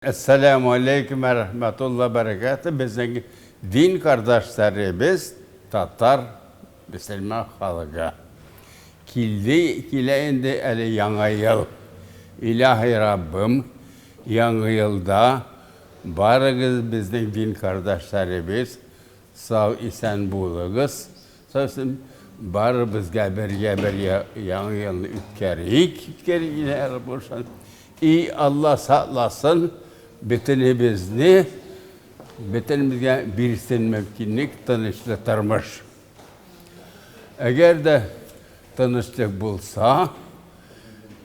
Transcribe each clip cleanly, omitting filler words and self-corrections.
Әссәләмү аләйкүм вә рәхмәтулла бәрәкәтү, безнең дин кардәшләребез, татар мөселман халыгы. Килде, килә инде әле яңа ел. Илаһи Раббым, яңа елда барыгыз безнең дин кардәшләребез сау исән булыгыз. Сосын барыбызга бергә бергә яңа елны үткәрик, үткәрик илаһи Раббым. И Алла сакласын бөтенебезне, бөтенебезгә бирсен мөмкинлек тынычлы тормыш. Әгәр дә тынычлык булса,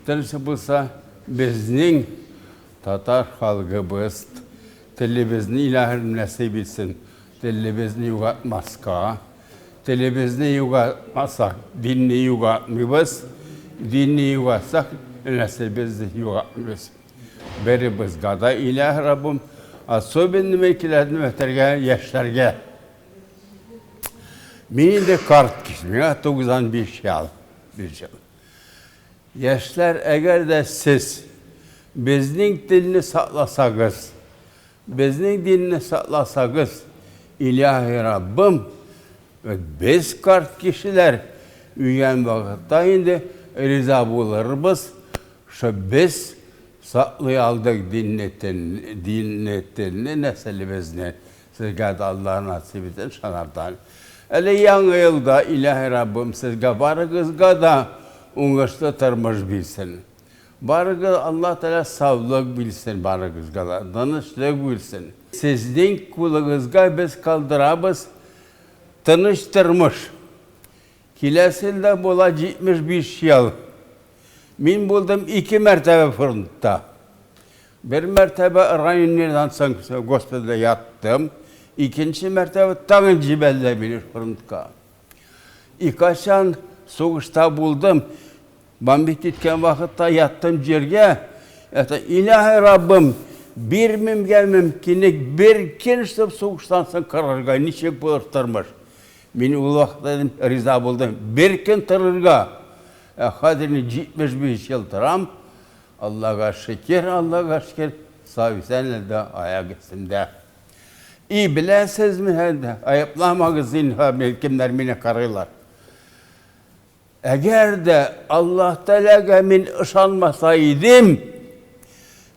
тынычлык булса, безнең татар халкыбыз телебезне илаһим нәсыйп итсен, телебезне югалтмаска. Телебезне югалтмасак, динне югалтмыйбыз. Динне югалтсак, нәселебезне югалтмыйбыз. Беребезгә дә илаһ Раббым, особенно мен киләдем әйтергә яшьләргә. Мин инде карт кеше, миңа 95 ел. Яшьләр, әгәр дә сез безнең телне сакласагыз, Безнең динне сакласагыз, Илаһи Раббым, без карт кешеләр үлгән вакытта инде риза булырбыз, шо без саклый алдык динне, динне, телне, нәселебезне. Сезгә дә Аллаһ насыйп итсен шанардан. Әле яңа елда Илаһи Раббым сезгә барыгызга да уңышлы тормыш бирсен. Барыгыз Аллаһ Тәгалә саулык бирсен барыгызга да, тынычлык бирсен. Сезнең кулыгызга без калдырабыз тыныч тормыш. Киләсе елда була 75 ел. Мин булдым ике мәртәбә фронтта. Бер мәртәбә раненныйдан соң госпитальдә яттым. Икенче мәртәбә тагын җибәрделәр мине фронтка. И кайчан сугышта булдым, Бомбить иткән вакытта яттым җиргә, это илаһи Раббым, бирмимгә мөмкинлек бер көн чтоб сугыштан соң карарга, ничек булыр тормыш. Мин ул вакытта риза булдым, бер көн торырга. Ә хәзер мин 75 ел торам, Аллага шөкер, Аллага шөкер, сау исән әле аяк өстендә. И беләсезме, айыпламагыз зинһар, кемнәр мине карыйлар. Әгәр дә Аллаһ Тәгаләгә мин ышанмаса идем,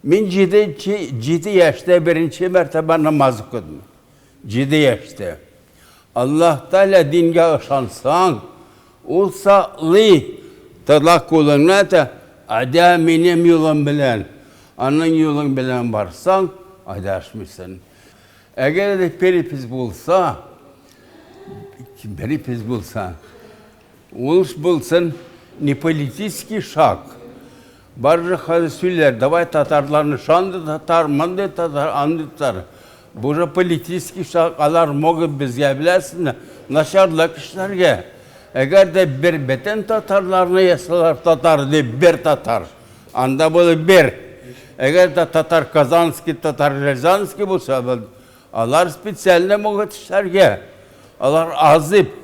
мин җиде яшьтә беренче мәртәбә намаз укыдым. 7 яшьтә. Аллаһ Тәгалә дингә ышансаң, ул саклый, тота кулыңны да, әйдә минем юлым белән, аның юлың белән барсаң, адашмыйсың. Әгәр дә перепись булса, перепись булса, ул булсын не политический шаг. Баржы хәзер сөйләр, давай татарларны шандый татар, мондый татар, андый татар. Бу же политический шаг, алар могут безгә беләсезме, начарлык эшләргә. Әгәр дә бер бөтен татарларны ясалар татар дип бер татар, анда булыр бер. Әгәр дә татар Казанский, татар Рязанский булса, алар специально могут эшләргә. Алар аз дип.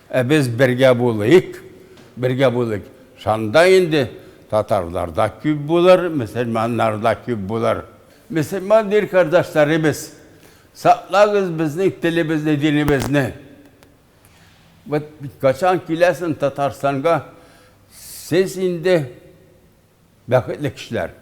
Ә без бергә булыйк, бергә булыйк. Шанда инде татарлар да күп булыр, мөселманнар да күп булыр. Мөселман дин кардәшләребез, саклагыз безнең телебезне, динебезне. Вот качан киләсең Татарстанга, сез инде бәхетле кешеләр.